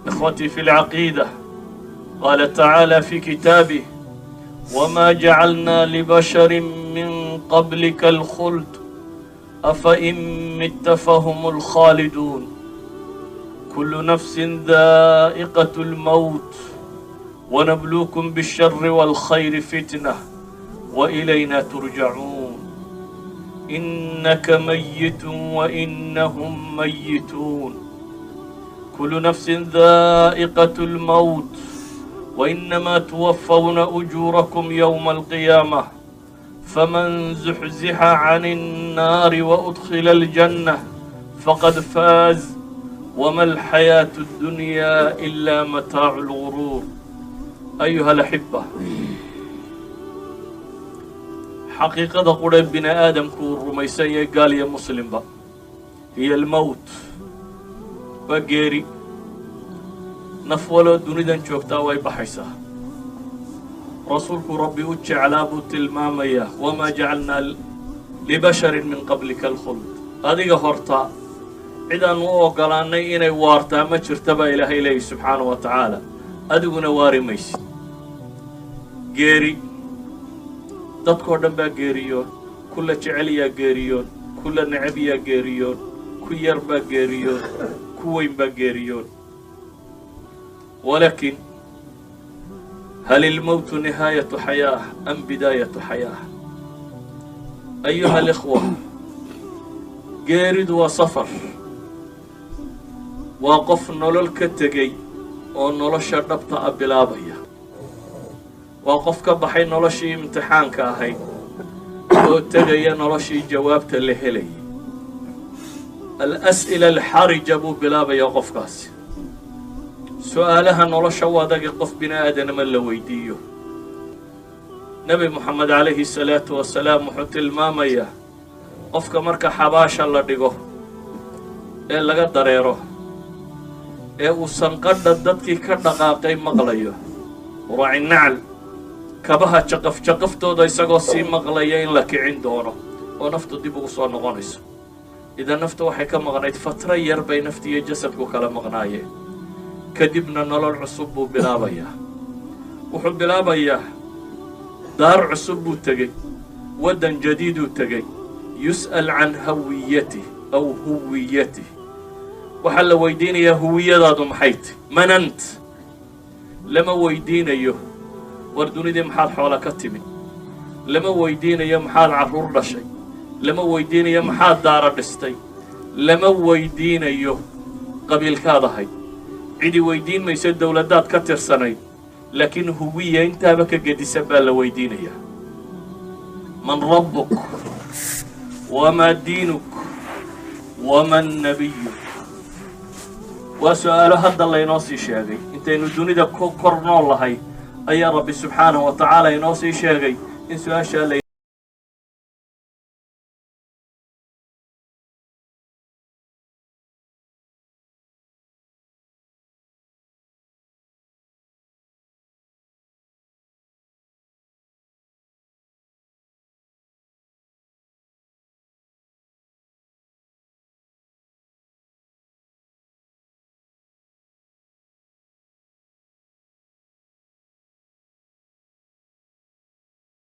إخوتي في العقيدة، قال تعالى في كتابه: وما جعلنا لبشر من قبلك الخلد أفإن مت فهم الخالدون. كل نفس ذائقة الموت ونبلوكم بالشر والخير فتنة وإلينا ترجعون. إنك ميت وإنهم ميتون. كل نفس ذائقة الموت وإنما توفون أجوركم يوم القيامة، فمن زحزح عن النار وأدخل الجنة فقد فاز، وما الحياة الدنيا إلا متاع الغرور. أيها الأحبة، xaqiiqada qurhe bini aadamku uu rumaysan yahay, gaal iyo muslimba, hiya almowt, waa geeri. Naf waloo dunidan joogtaa way baxaysaa. Rasuulku Rabbi u jeclaa buu tilmaamayaa: wamaa jacalnaa libasharin min qablika alkhuld. Adiga horta cid aan u ogolaanay inay waartaa ma jirta baa Ilaahay leeyahy subxaanahu wa tacaala. Adiguna waari maysid. Geeri dadkoo dhan baa geeriyoon, kula jecel yaa geeriyoon, kula necab yaa geeriyoon, ku yar baa geeriyoon, ku weyn baa geeriyoon. Walaakin hal ilmowtu nihaayatu xayaah am bidaayatu xayaah? Ayuha alikhwa, geeridu waa safar, waa qof nolol ka tegey oo nolosha dhabta a bilaabaya, waa qof ka baxay noloshii imtixaanka ahayd oo tegaya noloshii jawaabta la helayay. Al-as'ila alxarija buu bilaabaya qofkaasi, su-aalaha nolosha u adagi qof bini aadanama la weydiiyo. Nebi Moxamed calayhi salaatu wasalaam wuxuu tilmaamayaa qofka marka xabaasha la dhigo ee laga dareero ee uu sanqadha dadkii ka dhaqaaqay maqlayo, raaci nacal kabaha jaqaf jaqaftooda isagoo sii maqlaya, in la kicin doono oo naftu dib ugu soo noqonayso. Idan naftu waxay ka maqnayd fatro yar bay nafti iyo jasadku kala maqnaayeen. Kadibna nolol cusub buu bilaabayaa. Wuxuu bilaabayaa daar cusub buu tegey, waddan jadiiduu tegey. Yus'al can hawiyatih aw huwiyatih. Waxaa la weydiinayaa: huwiyadaadu maxay ti? Man ant? Lama weydiinayo war dunidii maxaad xoola ka timid, lama weydiinayo maxaad carruur dhashay, lama weydiinayo maxaad daara dhistay, lama weydiinayo qabiilkaad ahayd, cidi weydiin mayso dowladdaad ka tirsanayd. Laakiin huwiya intaaba ka gedisan baa la weydiinayaa: man rabbuk, wamaa diinuk, waman nabiyuk? Waa su-aalo hadda laynoo sii sheegay. Intaynu dunida ku kor nool lahay ayaa Rabbi subxaanahu wa tacaala inoo sii sheegay in su-aashaa la